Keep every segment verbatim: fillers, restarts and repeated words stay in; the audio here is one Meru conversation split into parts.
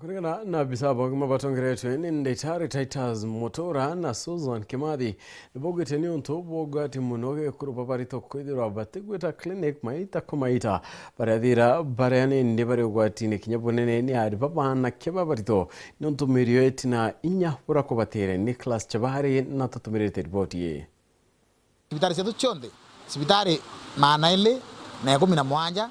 Kuringana na abisa ba ugima batongeretwe ni Ndagitari Titus Mutura na Susan Kimathi, nibaugite ni untu bwa ugwati muno gekuru babarito kwithirwa batigwita clinic maita kwa maita, baria thira baria nindi bari ugwatini kinya bunene ni ari babanake babarito, ni untu mirio itina inya bura kubatire. Nicholas Chabari na tutumirite riboti ii. Cibitari cietu cionthe, cibitari maana iri na ikumi na mwanja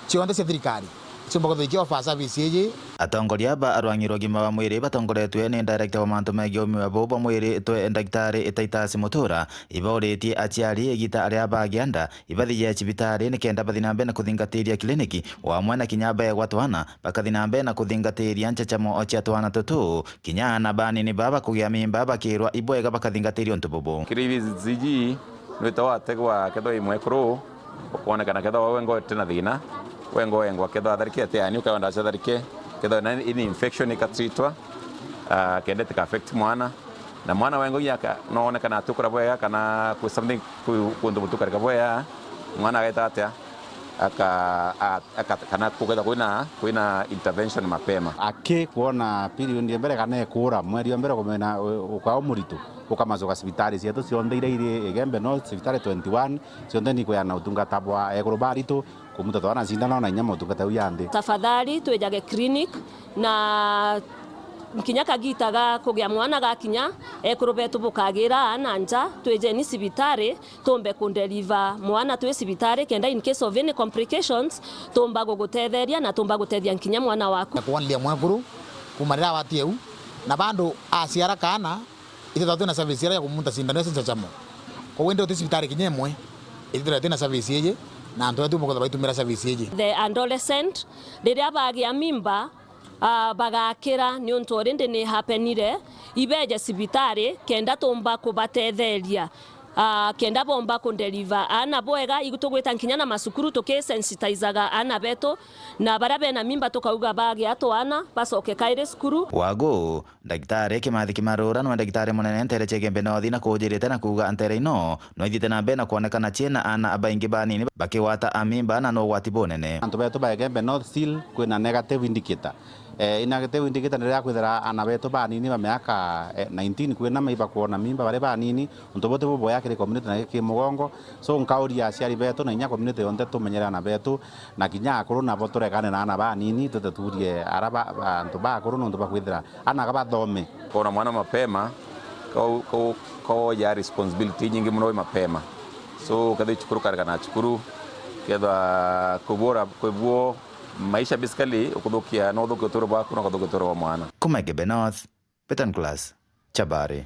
cionthe cia thirikari, ciumba kwithirwa ikiofa service iji. Atongoria ba arwang'i rwa ugima bwa mwiri batongoretue ni director wa mantu megii ugima buu bwa mwiri twe Ndagitari Titus Mutura, ibauritie aciari igita aria bagia nda ibathie cibitari nikenda bathi na mbere na kuthingatiria kiliniki, o amwe na kinya begwa twana bakathi na mbere na kuthingatiria nchachamo cia twana tutu. Kinya aana banini baba kugia mimba bakirwa ibwega bakathingatiria untu bubu. Kiri ibi ziji nwita wategwa kethwa i mwekuru, ukwonekana kethwa wawe ngo tina thina, we ngo wengwa kethwa atharike ati yani, ukawa ndacha atharike, kethwa na ini infection ikatreatwa, ah, kenda tika affect mwana. Na mwana wengo yaka, noonekana atukura bwega kana ku something ku, kuntu butukarika bwega, mwana ageta atia? Aka-, a-, aka-, kana kuketha kwina, kwina intervention mapema. Aki kwona period ya mbere kana ekura, mweri wa mbere kumena, u-, ukao muritu, ukamacoka cibitari cietu cionthe iria iri Igembe North, cibitari twenty-one, cionthe ni kweana utungata bwa ekuru baritu, kumuta twana cindano na inya motungata jau yanthi. Tafadhali twijage clinic na kinya kagita ga kugia mwana gakinya, ekuru betu bukagira aana nja, twijeni cibitari, tumbe kundeliver mwana twi cibitari, kenda in case of any complications, tumba gugutetheria na tumba gutethia nkinya mwana waku. Kwonlia mwekuru kuma riria awatie u, na bandu aciara kaana, itethirwa twina service iria ya kumunta cindano cia nchachamo. Koguo indi uti cibitari kinya imwe itethirwa twina service iji, na antu betu bukethirwa baitumira service iji. The adolescent, riria bagia mimba, ah, bagakira niuntu already ni hapenire, ibeje cibitari kenda tumba kubatetheria, ah, kenda bomba kundeliver aana bwega. Igu tugwita nkinya na macukuru tukisensitizaga aana betu, na baria bena mimba tukauga bagia twana bacoke kairi cukuru. Wagu, Ndagitari Kimathi Kimarura nwe ndagitari munene ntere cia Igembe North na kujirite na kuuga ntere ino no ithiite na mbere na kwonekana ciina aana abaingi banini bakigwata amimba na no ugwati bunene. Antu betu ba Igembe North still kwina negative indicator. Eh, i negative indicator ni riria kwithira aana betu banini ba miaka, eh, nineteen kwina maiba kwona mimba bari banini, untu buti bubwega kiri community na ki mugongo. So nkauria aciari betu na inya community yonthe tumenyere aana betu, na kinya akuru nabo turegane na aana banini, tuteturie ara ba, ba, antu bakuru nontu bakwithira aana ga bathome. Kwona mwana mapema, kau, kau, kau ya responsibility nyingi muno wi mapema. So kethwa i cukuru karega na cukuru, kethwa kubura, kwibuo maisha basically ukuthukia, no uthukia uturo bwaku na ukuthukia uturo bwa mwana. Kuma Igembe North, Beton Class, Chabari.